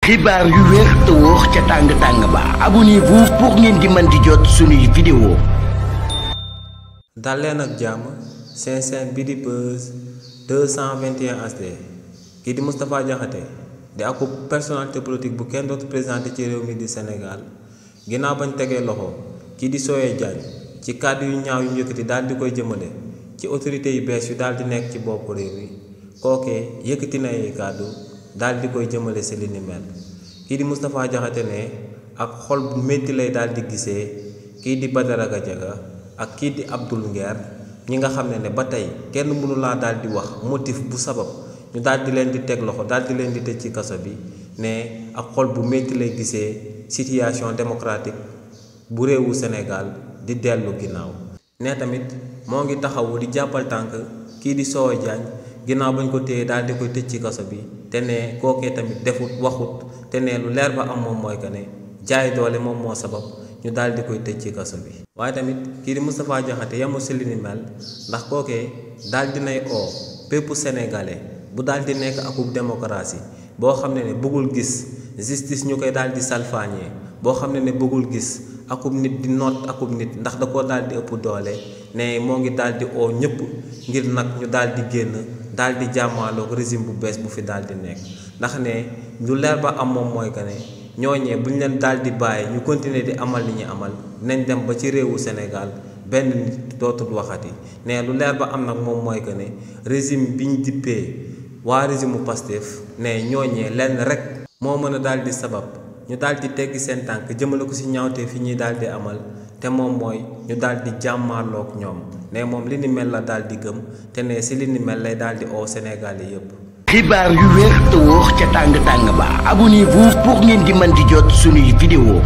xibaar yu wér te wóor ca tàng ba abonnez-vous pour ngeen di mën di jot suñuy vidéo. dal leen ak jàmm seen chaîne bi di Buzz 221 HD kii di Moustapha Diakhaté di ak personnalité politique bu kenn dootu présenté ci réew mi di Sénégal ginnaaw bañ tegee loxo kii di Soye Diagne ci kàddu yu ñaaw yu yëkkati daal di koy jëmale ci autorités yu bees yu daal di nekk ci bopp réew mi kookee yëkkati na ay kàddu daal di koy jëmale si li ni mel kii di Moustapha Diakhaté ne ak xol bu métti lay daal di gisee kii di Badara Gadiaga ak kii di Abdoul Nguer ñi nga xam ne ba tey kenn mënu laa daal di wax motif bu sabab ñu daal di leen di teg loxo daal di leen di tëj ci kaso bi ne ak xol bu métti lay gisee situation démocratique bu réewu Sénégal di dellu ginnaaw ne tamit moo ngi taxawu di jàppal tànk kii di Soye Diagne ginnaaw bañ ko téye daal di koy tëj ci kaso bi te ne kookee tamit defut waxut te ne lu leer ba am moom mooy que ne jaay doole moom moo sabab ñu daal di koy tëj ci kaso bi. waaye tamit kii di Moustapha Diakhaté yemul si li ni mel ndax kookee daal dinay oo bépp sénégalais bu daal di nekk akub démocratie boo xam ne bëggul gis justice ñu koy daal di salfaañee boo xam ne bëggul gis akub nit di noot akub nit ndax da koo daal di ëpp doole ne moo ngi daal di oo ñëpp ngir nag ñu daal di génn daal di jàmmaaloog régime bu bees bu fi daal di nekk ndax ne lu leer ba am moom mooy que ne ñooñee bu ñu leen daal di bàyyi ñu continuer di amal li ñu amal nañ dem ba ci réewu Sénégal benn nit dootul waxati ne lu leer ba am nag moom mooy que ne régime bi ñu dippee waa régime mu Pastef ne ñooñee lenn rek moo mën a daal di sabab ñu daal di teggi seen tànk jëmale ko ci ñaawte fi ñuy daal di amal te moom mooy ñu daal di jàmmaarloog ñoom ne moom li ni mel la daal di gëm te ne ci li ni mel lay daal di oo Sénégal yi yëpp. xibaar yu wér te wóor ca tàng ba abonnez-vous pour ngeen di mën di jot suñuy vidéo.